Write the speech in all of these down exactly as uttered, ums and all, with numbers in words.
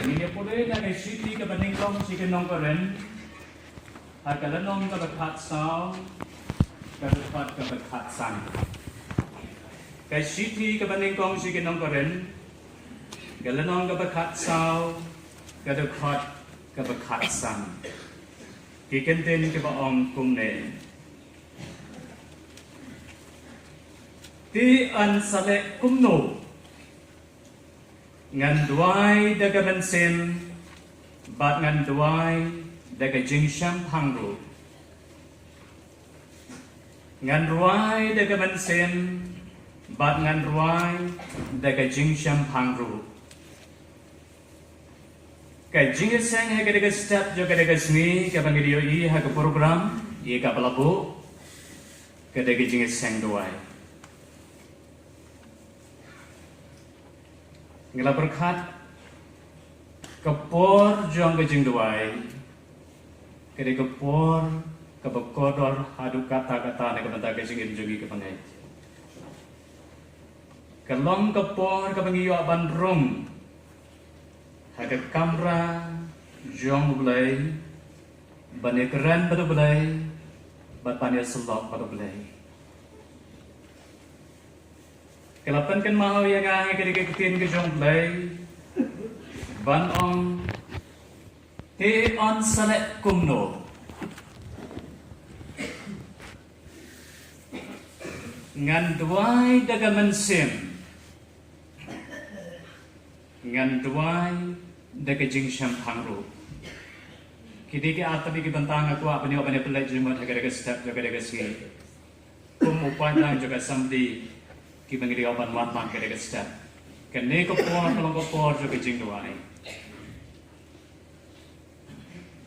Ngin ïa pule na ka shithi kaba nyngkong sha ki nong Korinth, ha ka lynnong kaba khatsaw, ka dkhot kaba khatsan. Ka shithi kaba nyngkong sha ki nong Korinth, ka lynnong kaba khatsaw, ka dkhot kaba khatsan. Ki kyntien kiba ong kumne. Te yn sa leh kumno? Ngan duwai da ka mynsiem, bad ngan duwai da ka jingshemphang ruh. Ngan duwai da ka mynsiem, bad ngan duwai da ka jingshemphang ruh. Ka jingïaseng ha ka dei ka step jong ka dei ka sngi kaba ngi ïohi ha ka program ïa kaba la buh, ka dei ka jingïaseng duwai. Ngi la pyrkhat ka por jong ka jingduwai ka dei ka por kaba kordor haduh katta katta na ka bynta ka jingim jong ngi kaba ngeit. Ka long ka por kaba ngi ïoh ban rung ha ka kamra jong U Blei, ban ïakren bad U Blei, bad ban ïasyllok bad U Blei. Ka la pynkynmaw ïa nga ha ka dei ka ktien ka jong U Blei ban ong, te yn sa leh kumno? Ngan duwai da ka mynsiem, ngan duwai da ka jingshemphang ruh. Ki dei ki ar tylli ki bynta nga kwah ban ïoh ban ïapeit jingmut ha ka dei ka step jong ka dei ka sngi. Kum u paidlang jong ka assembly kiba ngi dei ban wan lang ka dei ka step. Kane ka por ka long ka por jong ka jingduwai.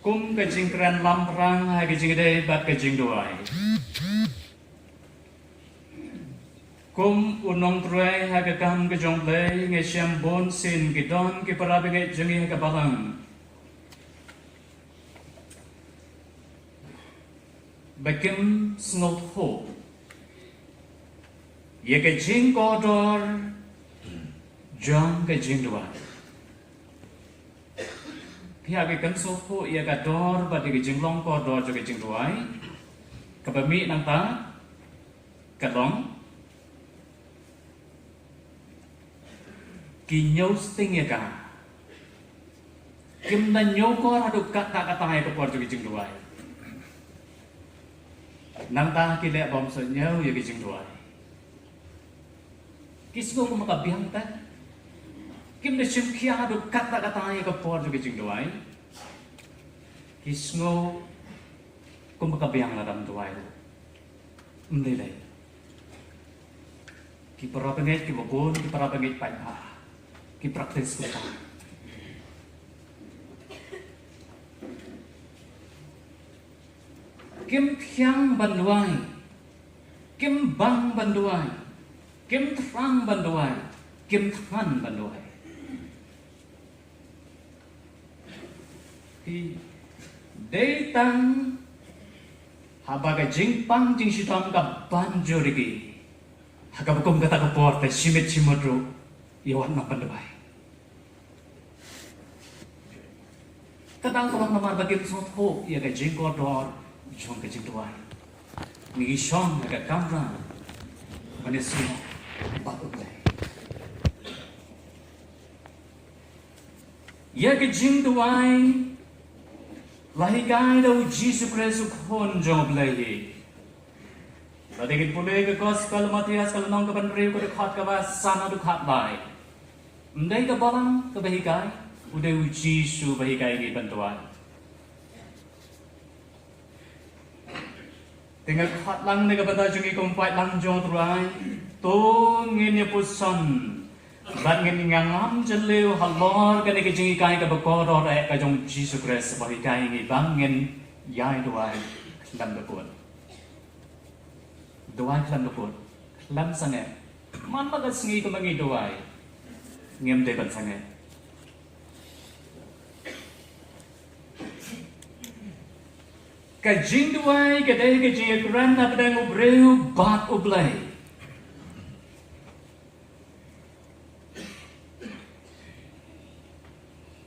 Kum ka jingkren lambrang ha ka jingïadei bad ka jingduwai. Kum u nongtrei ha ka kam ka jong U Blei, ngi shem bun sien ki don ki para bangeit jong ngi ha ka balang ba kim sngewthuh ïa ka jingkordor jong ka jingduwai. Phi hap ban sngewthuh ïa ka dor bad ïa ka jinglong kordor jong ka jingduwai. Kaba mih nangta ka long, ki ñiew sting ïa ka. Kim da ñiew kor haduh katta katta ïa ka por jong ka jingduwai. Nangta ki leh bym sngewthuh ïa ka jingduwai. Ki sngew kumba ka biang te. Kim da shim khia haduh katta katta ïa ka por jong ka jingduwai. Ki sngew kumba ka biang lada ym duwai. Ym dei lei. Ki para bangeit kiba bun, ki para bangeit paidbah ki practice kumta. Kim thiang ban duwai, kim bang ban duwai, kim thrang ban duwai, kim thngan ban duwai. Phi, dei tang haba ka jingpang jingshitom ka ban jur ïa ki, ha kaba kum kata ka por te shi miet shi mut ruh ïa wat nang ban duwai. Ka dang ka long namar ba kim sngewthuh ïa ka jingkordor jong ka jingduwai. Ngi shong ha ka kamra ban ïasyllok bad U Blei. Ïa ka jingduwai la hikai da U Jisu Khrist U Khun jong U Blei hi. Lada ngin pule ka Gospel Mathaios ka lynnong kaba hynriew ka dkhot kaba san haduh khatlai. Ym dei ka balang kaba hikai, u dei U Jisu ba hikai ngi ban duwai. Te nga khot lang na ka bynta jong ngi kum paidlang jong U Trai. To ngin ïa puson bad ngin ïa ngam jylliew halor kane ka jinghikai kaba kordor eh ka jong U Jisu Khrist ba hikai ngi ba ngin ïai duwai khlem da kut. Duwai khlem da kut, khlem sangeh. Man la ka sngi kumba ngi duwai ngim dei ban sangeh. Ka jingduwai ka dei ka jingïakren hapdeng u briew bad U Blei.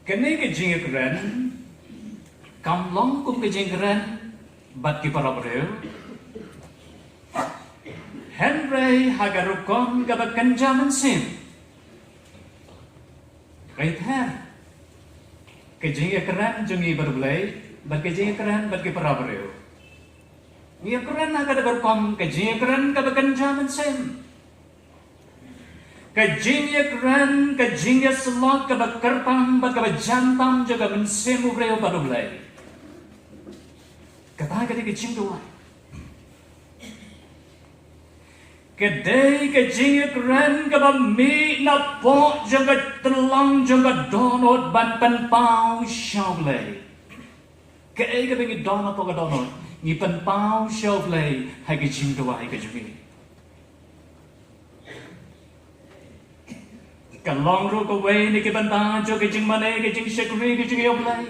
Kane ka jingïakren kam long kum ka jingïakren bad ki para briew, hynrei ha ka rukom kaba kynja mynsiem. Kaei ther ka jingïakren jong ngi bad U Blei bad ka jingïakren bad ki para briew? Ngi ïakren ha kata ka rukom ka jingïakren kaba kynja mynsiem. Ka jingïakren, ka jingïasyllok kaba kyrpang bad kaba jan tam jong ka mynsiem u briew bad U Blei. Kata ka dei ka jingduwai. Ka dei ka jingïakren kaba mih napoh jong ka tynlang jong ka dohnud ban pynpaw sha U Blei. Kaei kaba ngi don napoh ka dohnud, ngi pynpaw sha U Blei ha ka jingduwai ka jong ngi. Ka long ruh kawei na ki bynta jong ka jingmane, ka jingshakri ka jong ngi ïa U Blei.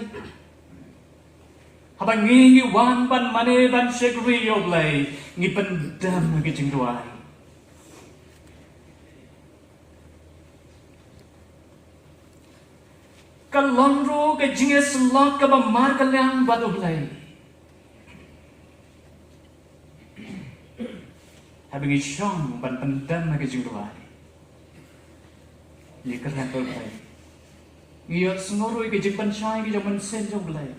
Haba ngi, ngi wan ban mane ban shakri ïa U Blei, ngi pyndem ha ka jingduwai. Ka long ruh ka jingïasyllok kaba markylliang bad U Blei. Haba ngi shong ban pyndem ha ka jingduwai, ngi kren bad U Blei, ngi ïohsngew ruh ïa ka jingpynshai ka jong mynsiem jong U Blei.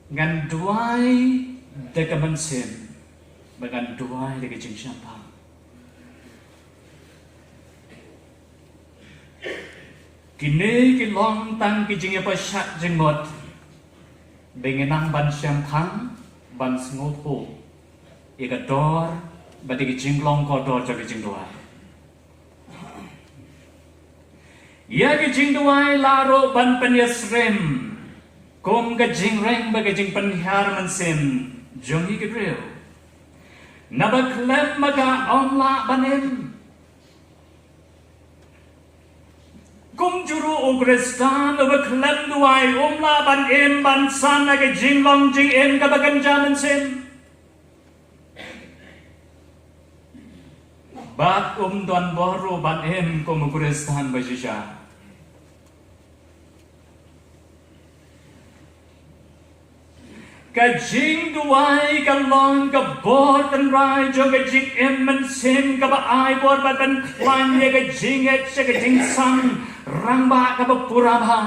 Ngan duwai da ka mynsiem, ba ngan duwai da ka jingshemphang. Kine ki long tang ki jingïapashat jingmut ba ngin nang ban shemphang, ban sngewthuh ïa ka dor bad ïa ka jinglong kordor jong ka jingduwai. Ïa ka jingduwai lah ruh ban pynïasyriem kum ka jingreng bad ka jingpynhiar mynsiem jong ngi ki briew. Naba khlem ma ka ym lah ban im. Kumjuh ruh u Khristan uba khlem duwai um lah ban im ban san ha ka jinglong jingim kaba kynja mynsiem. Bad um don bor ruh ban im kum u Khristan ba shisha. Ka jingduwai ka long ka bor tynrai jong ka jingim mynsiem kaba ai bor ban pynkhlaiñ ïa ka jingngeit sha ka jingsang rangbah kaba pura bha.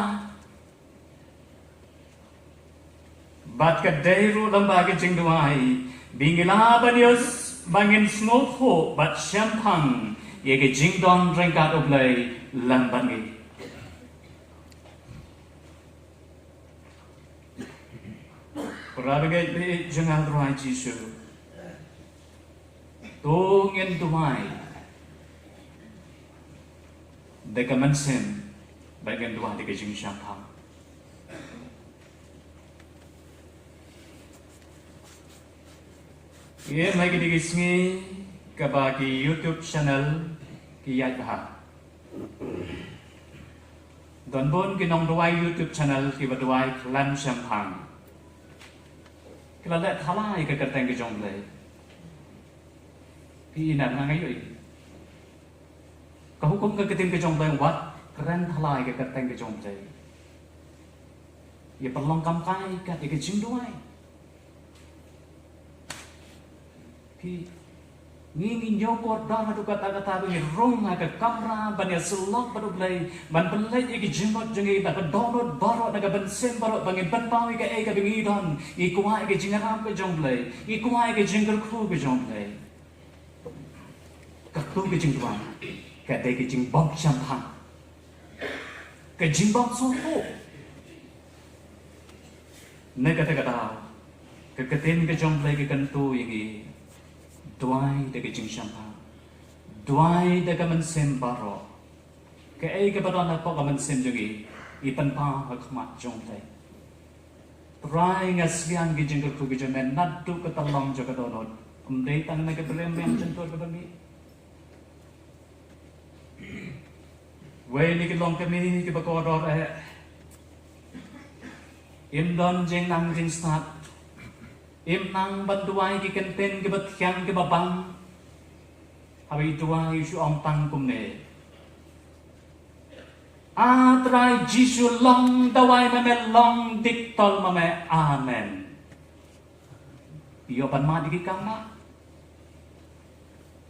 Bad ka dei ruh lyngba ka jingduwai ba ngin lah ban ïoh, ba ngin sngewthuh bad shemphang ïa ka jingdon ryngkat U Blei lem bad ngi. Para bangeit ba ïeit jong nga ha U Trai Jisu, to ngin duwai da ka mynsiem bad ngin duwai da ka jingshemphang. Ïa, ha kine ki sngi kaba ki YouTube channel ki ïaid bha. Don bun ki nongduwai YouTube channel kiba duwai khlem shemphang. Ki la leh thala ïa ka kyrteng ka jong U Blei. Phi i na nga nga ïohi. Ka hukum ka ktien ka jong U Blei wat kren thala ïa ka kyrteng ka jong U Blei. Ïa pynlong kam kai kat ïa ka jingduwai. Phi, ngi, ngi ñiew kordor haduh katta katta ba ngi rung ha ka kamra ban ïasyllok bad U Blei, ban pynleit ïa ki jingmut jong ngi na ka dohnud baroh, na ka mynsiem baroh, ba ngin pynpaw ïa kaei kaba ngi don, ngi kwah ïa ka jingïarap ka jong U Blei, ngi kwah ïa ka jingkyrkhu ka jong U Blei. Katto ka jingduwai ka dei ka jingbym shemphang, ka jingbym sngewthuh. Na kata ka daw ka ktien ka jong U Blei ka kyntu ïa ngi, duwai da ka jingshemphang, duwai da ka mynsiem baroh. Kaei kaba don hapoh ka mynsiem jong ngi, ngi pynpaw ha khmat jong U Blei. Trai, nga sliang ki jingkyrkhu ki jong me naduh ka tynlong jong ka dohnud. Ym dei tang na ka byrem biang jyntur kaba mih. Wei na ki longkmie kiba kordor eh, im don jingnang jingstad, im nang ban duwai ki kyntien kiba thiang kiba bang. Haba i duwai i shu ong tang kumne: A Trai Jisu, long dawai ma me, long dik tol ma me. Amen. Ïoh ban mad ïa ki kam ma.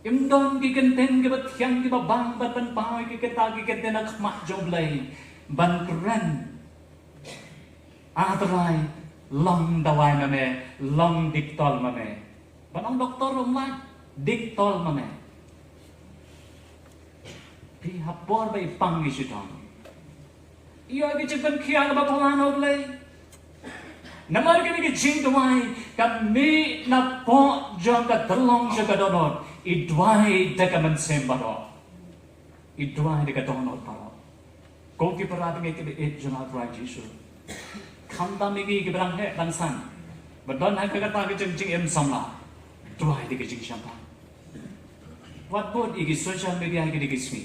Im don ki kyntien kiba thiang kiba bang ban pynpaw ïa ki kata ki kyntien ha khmat jong U Blei ban kren. A Trai, long dawai ma me, long dik tol ma me. Ban ong doktor um lah, dik tol ma me. Phi ha por ba i pang i shitom. Ïoh ki jingpynkhia kaba phylla na U Blei. Namar kine ki jingduwai ka mih napoh jong ka tyrlong jong ka dohnud. I duwai da ka mynsiem baroh. I duwai da ka dohnud baroh. Ko ki para bangeit kiba ïeit jong U Trai Jisu, khamtam ïa ngi kiba dang heh dang san ba don ha kata ka jing, jingim samla, duwai da ka jingshemphang. Wat bud ïa ki social media ha kine ki sngi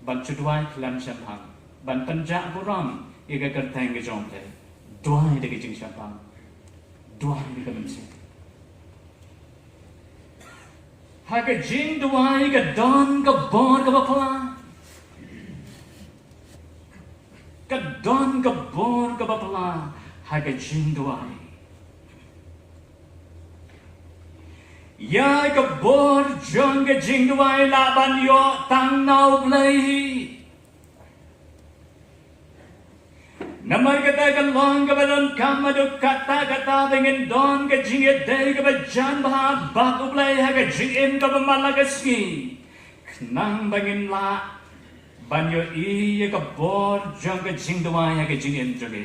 ban shu duwai khlem shemphang, ban pynjah burom ïa ka kyrteng ka jong U Blei. Duwai da ka jingshemphang. Duwai da ka mynsiem. Ha ka jingduwai ka don ka bor kaba phylla. Ka don ka bor kaba phylla ha ka jingduwai. Ïa ka bor jong ka jingduwai lah ban ïoh tang na U Blei. Namar kata ka long kaba donkam haduh katta katta ba ngin don ka jingïadei kaba jan bha bad U Blei ha ka jingim kaba man la ka sngi, khnang ba ngin lah ban ïohi ïa ka bor jong ka jingduwai ha ka jingim jong ngi.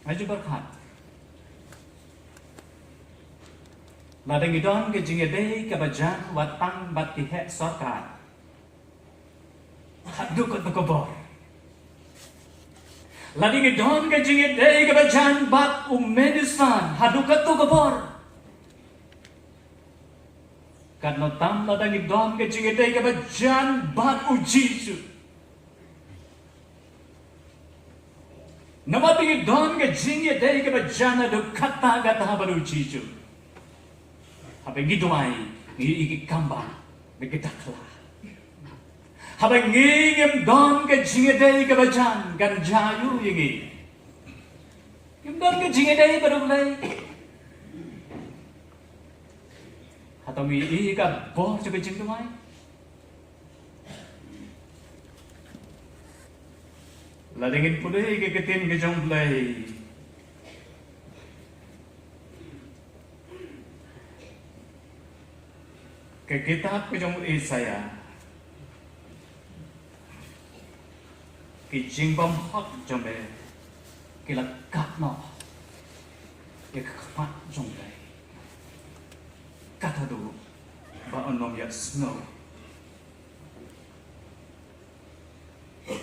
Nga ju pyrkhat, lada ngi don ka jingïadei kaba jan wat tang bad ki heh sorkar, haduh katta ka bor. Lada ngi don ka jingïadei kaba jan bad u minister, haduh katta ka bor. Katno tam lada ngi don ka jingïadei kaba jan bad U Jisu. Namar ba ngi don ka jingïadei kaba jan haduh katta katta bad U Jisu. Haba ngi duwai, ngi ïohi ki kam ba na ki dakhla. Haba ngi ngim don ka jingïadei kaba jan, kan jia aiu ïa ngi? Ngim don ka jingïadei bad U Blei. Hato ngi ïohi ka bor jong ka jingduwai? Lada ngin pule ïa ka ktien ka jong U Blei, ka kitab ka jong u Isaiah, ki jingbymhok jong me ki la kap noh ïa ka khmat jong U Blei, kat haduh ba un ym ïohsngew.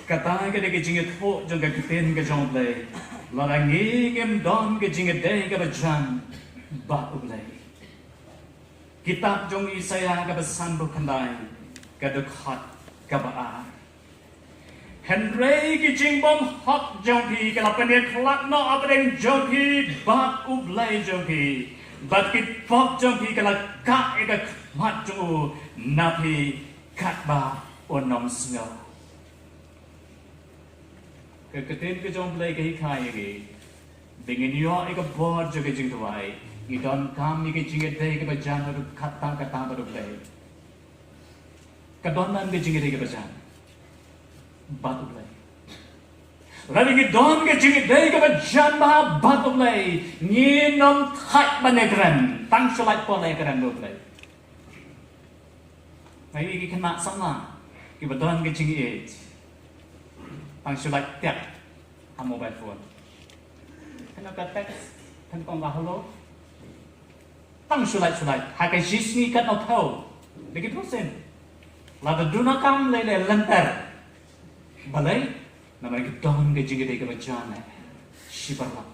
Kata ka dei ka jingïathuh jong ka ktien ka jong U Blei. Lada ngi ngim don ka jingïadei kaba jan bad U Blei. Kitab jong u Isaiah kaba sanphew khyndai, ka dkhot kaba ar. Hynrei ki jingbymhok jong phi ki la pynïakhlad noh hapdeng jong phi bad U Blei jong phi, bad ki pop jong phi ki la kah ïa ka khmat jong u na phi, katba un ym sngew. Ka ktien ka jong U Blei ka hikai ïa ngi ba ngin ïoh ïa ka bor jong ka jingduwai, ngi donkam ïa ka jingïadei kaba jan haduh katta katta bad U Blei. Ka don nang ka jingïadei kaba jan bad U Blei. Lada ngi don ka jingïadei kaba jan bha bad U Blei, ngin ym thait ban ïakren, tang shu lait poi la ïakren bad U Blei. Nga ïohi ki khynnah samla kiba don ka jingïeit, tang shu lait tiak ha mobile phone. Kane ka text, kane ka ong ka hello, tang shu lait shu lait. Ha ka shisngi katno phew, da ki phew sien. Lada duna kam lei lei lynter. Balei? Namar ki don ka jingïadei kaba jan eh, shi paralok.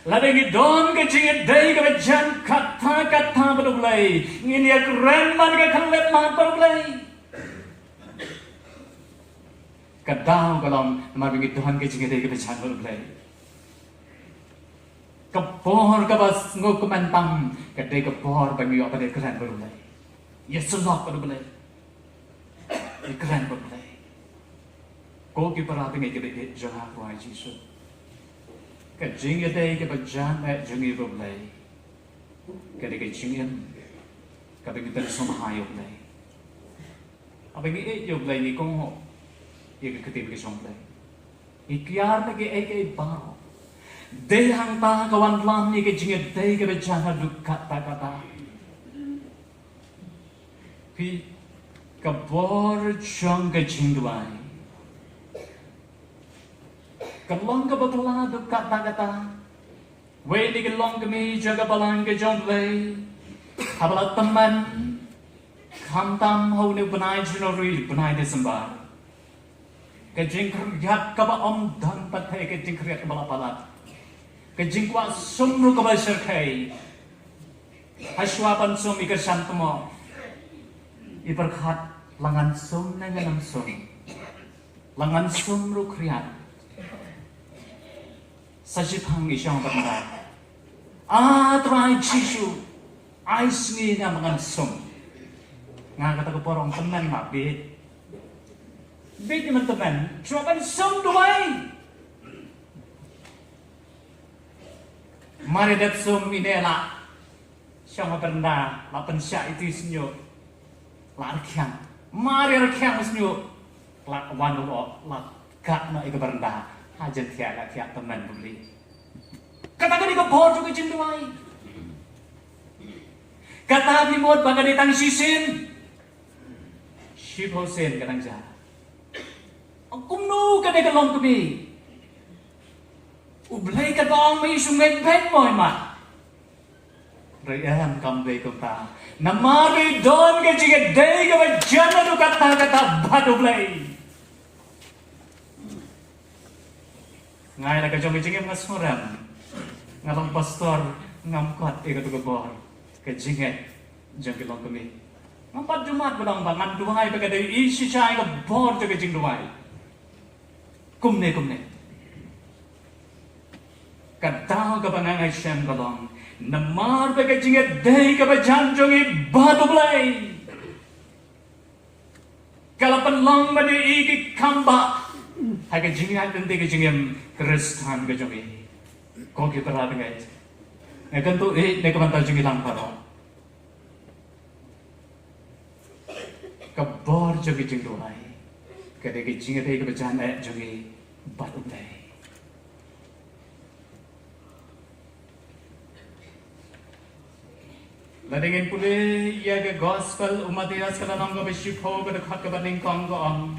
Lada ngi don ka jingïadei kaba jan katta katta bad U Blei, ngin ïakren man ka khyllipmat bad U Blei. Ka daw ka long namar ba ngi don ka jingïadei kaba jan bad U Blei. Ka bor kaba sngewkmen tam ka dei ka bor ba ngi ïoh ban ïakren bad U Blei. Ïasyllok bad U Blei. Ïakren bad U Blei. Ko ki para bangeit kiba ïeit jong nga ha U Trai Jisu, ka jingïadei kaba jan eh jong ngi bad U Blei ka dei ka jingim kaba ngi pynsngewbha ïa U Blei. Haba ngi ïeit ïa U Blei ngi kohnguh ïa ka ktien ka jong U Blei. Ngi kiar na kiei kiei baroh. Dei hangta ka wanlam ïa ka jingïadei kaba jan haduh katta katta. Phi, ka bor jong ka jingduwai ka long kaba bylla haduh katta katta. Wei na ki longkmie jong ka balang ka jong U Blei, haba la tymmen, khamtam ha une u bnai January, bnai December, ka jingkhriat kaba ym don pat, ka jingkhriat kaba la palat, ka jingkwah sum ruh kaba shyrkhei. Hashwa ban sum i kyrshan tmoh, i pyrkhat, la ngan sum ne ngan ym sum? La ngan sum ruh khriat. Sa shiphang i shong ban da, A Trai Jisu, ai sngi ngam ngan sum. Nga kata ka por ong tymmen ma bit. Bit ni man tymmen, shuwa ban sum duwai. Mar ïa dep sum ine la shong ha bynda, la pynshah iti shñiuh, la rkhiang. Mar ïa rkhiang shñiuh, la wan u lyoh, la kah noh ïa ka bynda. Ha jan thiah la thiah tymmen bymli. Kata ka dei ka bor jong ka jingduwai. Kata phi mut ba ka dei tang shisien, shiphew sien ka dang jia. Kumno ka dei ka longkmie? U Blei ka ong, me shu ngeit beit mo i mat. Hynrei em, kam dei kumta. Namar ba i don ka jingïadei kaba jan haduh katta katta bad U Blei. Nga ïa la ka jong ka jingim nga sngewrem. Nga long pastor, ngam kot ïa katu ka bor ka jingngeit jong ki longkmie. Ngam pat ju mad ba long ba ngan duwai ba ka dei i shisha ïa ka bor jong ka jingduwai. Kumne kumne. Ka daw kaba nga ai shem ka long namar ba ka jingïadei kaba jan jong i bad U Blei ka la pynlong ba dei i ki kam ba ha ka jingïaid lynti ka jingim Khristan ka jong i. Ko ki para bangeit, nga kyntu i na ka bynta jong i lang baroh. Ka bor jong ka jingduwai ka dei ka jingïadei kaba jan eh jong i bad U Blei. Lada ngin pule ïa ka gospel u Mathaios ka lynnong kaba shiphew ka dkhot kaba nyngkong ka ong,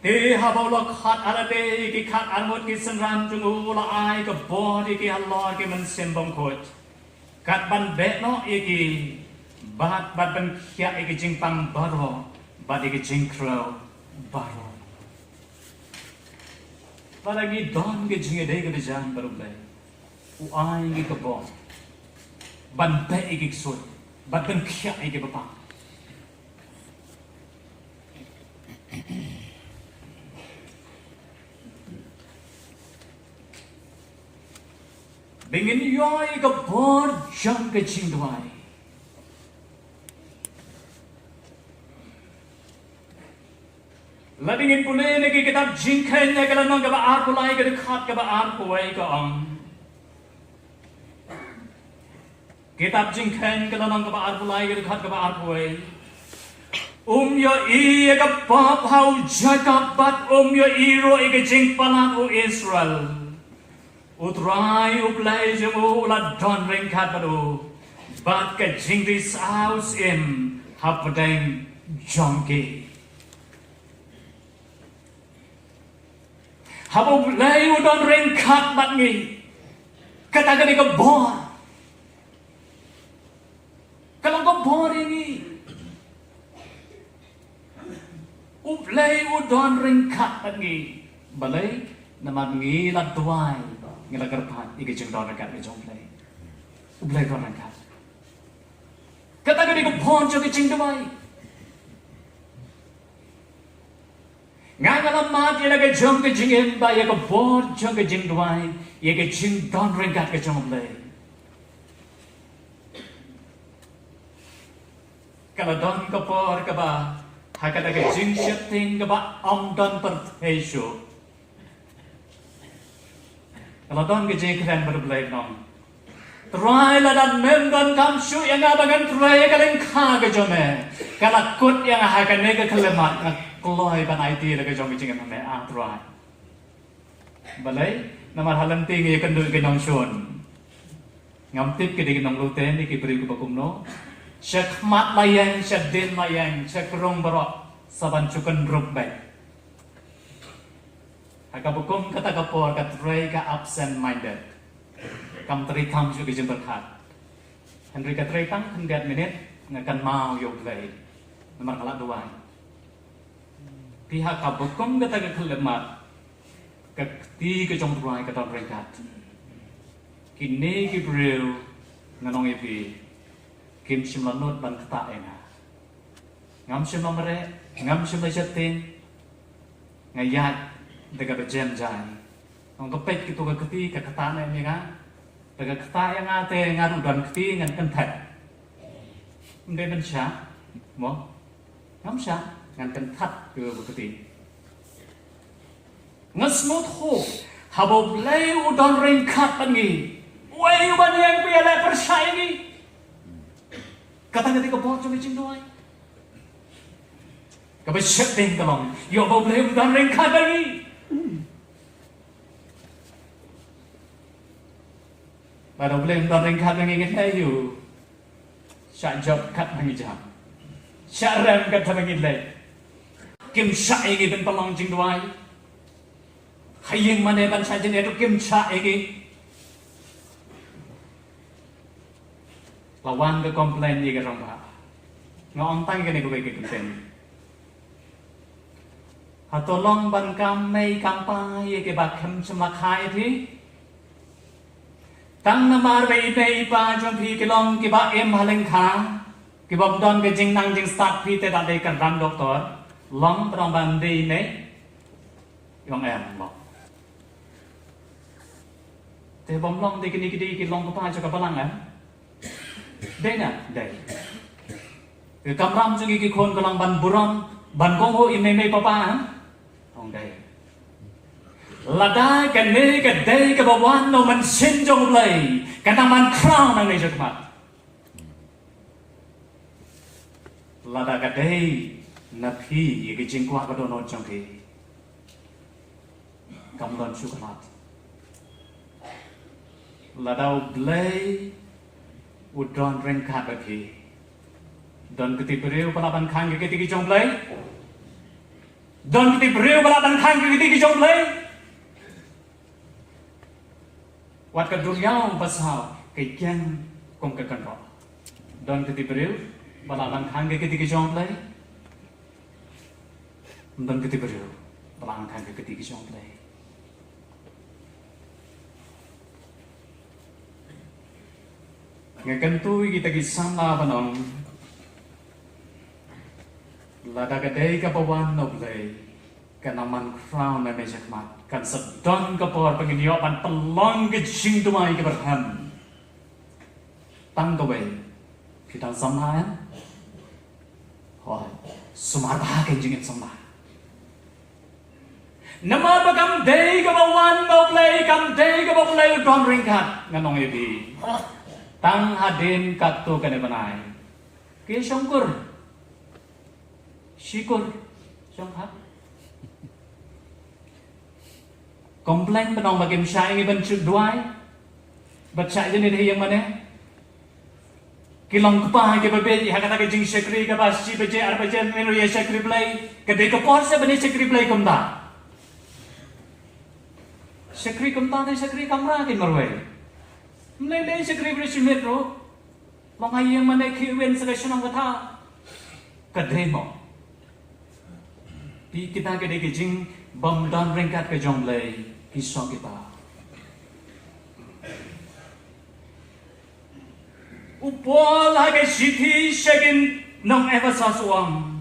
te haba u la khot alade ïa ki khatar ngut ki synran jong u, u la ai ka bor ïa ki halor ki mynsiem bymkhuid, kat ban beh noh ïa ki, bad, bad ban khiah ïa ki jingpang baroh bad ïa ki jingkhrew baroh. Lada ngi don ka jingïadei kaba jan bad U Blei, u ai ngi ka bor ban beh ïa ki ksuid bad ban khiah ïa ki bapang. Ba ngin ïoh ïa ka bor jong ka jingduwai. Lada ngin pule na ki kitab Jingkheiñ na ka lynnong kaba arphew lai ka dkhot kaba arphew wei ka ong. Kitab Jingkheiñ ka lynnong kaba arphew lai ka dkhot kaba arphew wei. Um ïohi ïa ka pop ha u Jakob bad um ïohi ruh ïa ka jingpalat u Israel. U Trai U Blei jong u u la don ryngkat bad u, bad ka jingri saw syiem hapdeng jong ki. Haba U Blei u don ryngkat bad ngi, kata ka dei ka bor. Ka long ka bor ïa ngi. U Blei u don ryngkat bad ngi. Balei? Namar ngi la duwai, ngi la kyrpad ïa ka jingdon ryngkat ka jong U Blei. U Blei don ryngkat. Kata ka dei ka bor jong ka jingduwai. Nga nga la mad ïa la ka jong ka jingim ba ïa ka bor jong ka jingduwai ïa ka jingdon ryngkat ka jong U Blei. Ka la don ka por kaba ha kata ka jingsheptieng kaba ym don pyrthei shuh. Ka la don ka jingkren bad U Blei, nong Trai, lada mem donkam shuh ïa nga ba ngan trei ha ka lyngkha ka jong me, ka la kut ïa nga ha kane ka khyllipmat, nga kloi ban aiti da ka jong ka jingim ha me, ah Trai. Balei? Namar ha lynti ngi ïakynduh ki nongshun. Ngam tip ki dei ki nonglute ne ki briew kiba kumno. Sha khmat la ïeng, sha dien la ïeng, sha krung baroh sa ban shu kynrup beit. Ha kaba kum kata ka por ka trei ka absent minded. Kam trei kam shuh ka jingpyrkhat. Hynrei ka trei tang khyndiat minit, nga kynmaw ïa U Blei. Namar nga la duwai. Te ha kaba kum kata ka khyllipmat, ka kti ka jong U Trai ka don ryngkat. Kine ki briew, nga ong ïa phi, kim shym la nud ban ktah ïa nga. Ngam shym la mareh, ngam shym la sheptieng. Nga ïaid da kaba jem jai. Nong, to peit kito ka kti, ka ktah ne ïa nga. Da ka ktah ïa nga te nga ruh don kti ngan kynthet. Ym dei ban shah, mo? Ngam shah, ngan kynthet ïa ka kti. Nga sngewthuh, haba U Blei u don ryngkat bad ngi, uei u ban ïeng pyrshah ïa ngi? Kata ka dei ka bor jong ka jingduwai. Kaba sheptieng ka long, ïoh ba U Blei um don ryngkat bad ngi. Lada U Blei um don ryngkat bad ngi, ngi hynrei ïoh shah jop kat ma ngi jam, shah rem kat ma ngi leit. Kim shah ïa ngi ban pynlong jingduwai. Ha ïing mane ban shah jingeh ruh kim shah ïa ngi. La wan ka complain ïa ka rangbah. Nga ong tang kane kawei ka complain. Hato long ban kam mei kam pa ïa kiba khlem shym la kha ïa phi? Tang namar ba i mei i pa jong phi ki long kiba im ha lyngkha, kibym don ka jingnang jingstad, phi te da dei kynran doktor, long ba dang ban dei mei? Ong em, long. Te bym long, dei kine ki dei ki long kpa jong ka balang, em? Dei na, dei. Ka kamram jong ngi ki khun ka long ban burom, ban kohnguh ïa i mei mei pa pa, em? Ong dei. Lada kane ka dei kaba wan na u mynsiem jong U Blei, kan nang man khraw nangne shakhmat. Lada ka dei na phi ïa ka jingkwah ka dohnud jong phi, kam don shuh ka lad. Lada U Blei u don ryngkat bad phi, don kti briew ba lah ban khang ïa ka kti ka jong U Blei? Don kti briew ba lah ban khang ïa ka kti ka jong U Blei? Wat ka duriaw ba saw ka ïeng kum ka kynroh. Don kti briew ba lah ban khang ka kti ka jong U Blei? Ym don kti briew ba lah ban khang ka kti ka jong U Blei. Nga kyntu ïa kita ki samla ban ong, lada ka dei kaba wan na U Blei, kan nang man khraw nangne shakhmat, kan sa don ka por ba ngin ïoh ban pynlong ka jingduwai kaba rhem. Tang kawei, phi dang samla, em? Hooid, sumar bha ka jingim samla. Namar ba kam dei kaba wan na U Blei, kam dei kaba U Blei u don ryngkat, ngan ong ïa phi. Tang hadien katto katne bnai, ki shongkur. Shikur, shongkha. Complain ban ong ba kim shah ïa ngi ban shu duwai, ban shah ïa ngi ha ïing mane. Ki long kpa kiba bieit ha kata ka jingshakri kaba shi baje ar baje, men ruh ïa shakri Blei. Ka dei ka por sha ban ïa shakri Blei kumta. Shakri kumta te shakri kamra kin marwei. Ym lei lei shakri Blei shi miet ruh. Long ha ïing mane, khie win sa ka shnong ka thaw. Ka dei mo? Phi, kita ka dei ka jingbym don ryngkat ka jong U Blei, ki song ki pa. U Paul ha ka shithi sha ki nong Ephesos u ong.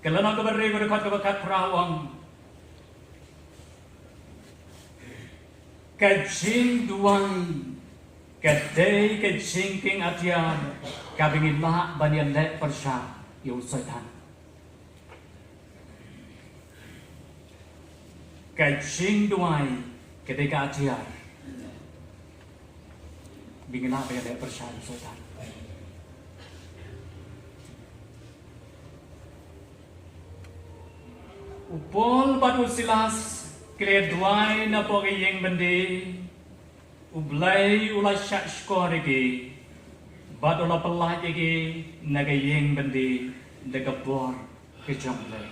Ka lynnong kaba hynriew, ka dkhot kaba khatphra u ong. Ka jingduwai ka dei ka jingkieng atiar kaba ngi lah ban ïaleh pyrshah ïa u Soitan. Ka jingduwai ka dei ka atiar ba ngi lah ban ïaleh pyrshah ïa u Soitan. U Paul bad u Silas ki la duwai napoh ka ïing byndi. U Blei u la shah shkor ïa ki bad u la pyllait ïa ki na ka ïing byndi da ka bor ka jong U Blei.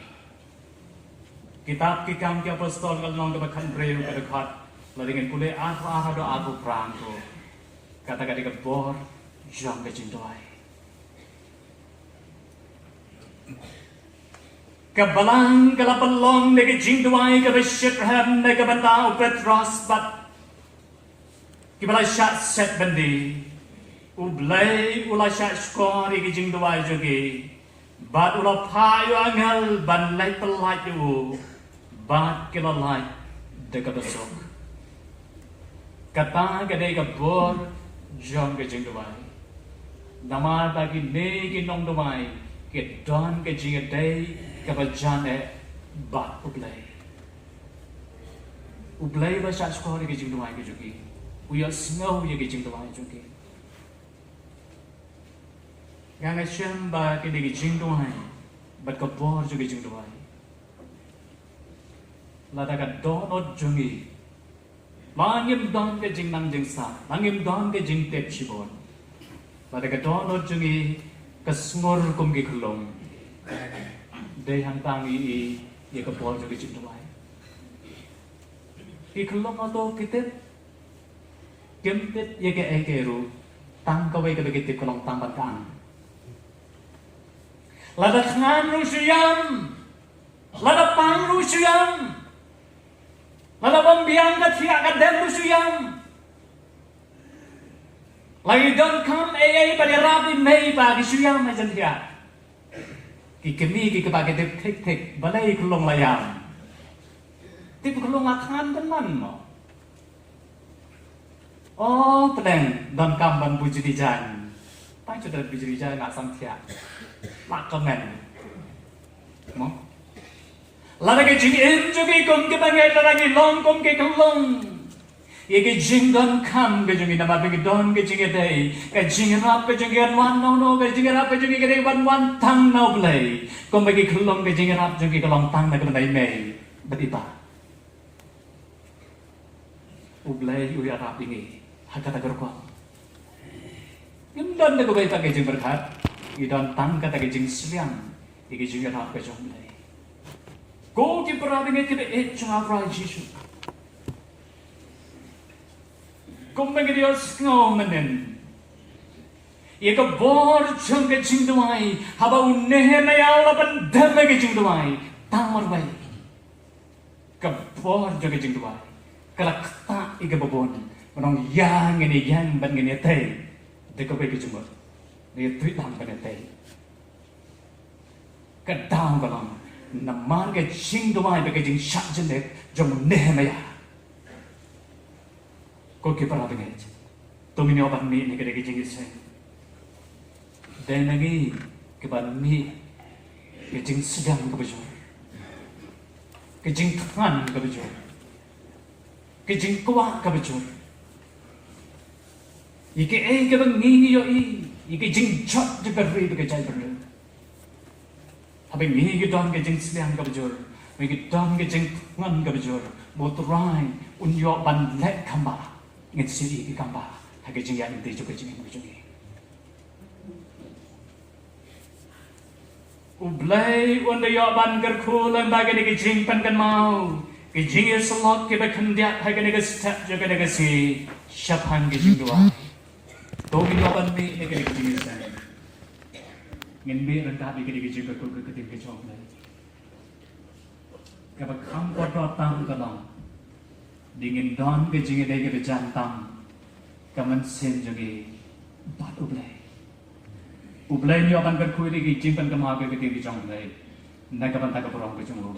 Kitab Ki Kam ki Apostol ka lynnong kaba khatbrew ka dkhot, lada ngin pule arphew ar haduh arphew phra, kata ka dei ka bor jong ka jingduwai. Ka balang ka la pynlong da ka jingduwai kaba shitrhem na ka bynta u Petros bad kiba la shah set byndi. U Blei u la shah shkor ïa ka jingduwai jong ki bad u la phah ïa u angel ban leit pyllait ïa u bad ki la lait da kaba suk. Kata ka dei ka bor jong ka jingduwai. Namar ba kine ki nongduwai ki don ka jingïadei kaba jan eh bad U Blei. U Blei u la shah shkor ïa ka jingduwai ka jong ki. U ïohsngew ïa ka jingduwai jong ki. Nga ngeit shem ba kine ki jingduwai bad ka bor jong ki jingduwai, lada ka dohnud jong ngi, la ngim don ka jingnang jingsaw, la ngim don ka jingtip shibun, lada ka dohnud jong ngi ka sngur kum ki khyllung, dei hangta ngi ïohi ïa ka bor jong ki jingduwai. Ki khyllung hato ki tip? Kim tip ïa kaei kaei ruh, tang kawei kaba ki tip ka long tang ban kang. Lada thngan ruh shu ïam, lada pang ruh shu ïam, lada bym biang ka thiah ka dem ruh shu ïam. La i donkam ei ei ban ïarap i mei i pa, ki shu ïam hajan thiah. Ki kmie ki kpa ki tip thik thik balei khyllung la ïam. Tip khyllung la thngan tang man mo. O pdeng, donkam ban bujli jaiñ. Tang shu da bujli jaiñ nga sam thiah. La kmen mo. Lada ka jingim jong ngi kum kiba ngeit, lada ngi long kum ki khyllung, ïa ka jingdonkam ka jong ngi namar ba ngi don ka jingïadei, ka jingïarap ka jong ngi kan wan na uno? Ka jingïarap ka jong ngi ka dei ban wan tang na U Blei. Kumba ki khyllung ka jingïarap jong ki ka long tang na ka bynta i mei bad i pa. U Blei u ïarap ïa ngi ha kata ka rukom. Ngim don da kawei pat ka jingpyrkhat, ngi don tang kata ka jingsliang ïa ka jingïarap ka jong U Blei. Ko ki para bangeit kiba ïeit jong U Trai Jisu, kumba ngi ïohsngew mynnin ïa ka bor jong ka jingduwai, haba u Nehemaïah u la pyndem ïa ka jingduwai tang marwei. Ka bor jong ka jingduwai ka la ktah ïa kaba bun. Ban ong ïa ngin ïeng bad ngin ïatei da kawei ka jingmut, ngin ïathuh lang ban ïatei. Ka daw ka long namar ka jingduwai bad ka jingshah jingtip jong u Nehemaïah. Ko ki para bangeit, to ngin ïoh ban mih na kane ka jingïaseng. Dei na ngi ki ban mih ka jingsdang kaba jur, ka jingthngan kaba jur, ka jingkwah kaba jur. Ïa kaei kaba ngi ngi ïohi, ïa ka jingjot jong ka ri bad ka jaitbynriew. Haba ngi ngi don ka jingsliang kaba jur, ngi ngi don ka jingthngan kaba jur, ba U Trai un ïoh ban leh kambah. Ngin sa ïohi ki kambah ha ka jingïaid lynti jong ka jingim ka jong ngi. U Blei un da ïoh ban kyrkhu lyngba kane ka jingpynkynmaw, ka jingïasyllok kaba khyndiat ha kane ka step jong kane ka sngi shaphang ka jingduwai. To ngin ïoh ban mih na kane ka jingïaseng. Ngin mih ryngkat ïa kane ka jingkyrkhu ka ktien ka jong U Blei. Kaba kham kordor tam ka long, dei ngin don ka jingïadei kaba jan tam ka mynsiem jong ngi bad U Blei. U Blei un ïoh ban kyrkhu ïa ka jingpynkynmaw ka ktien ka jong U Blei na ka bynta ka burom ka jong u.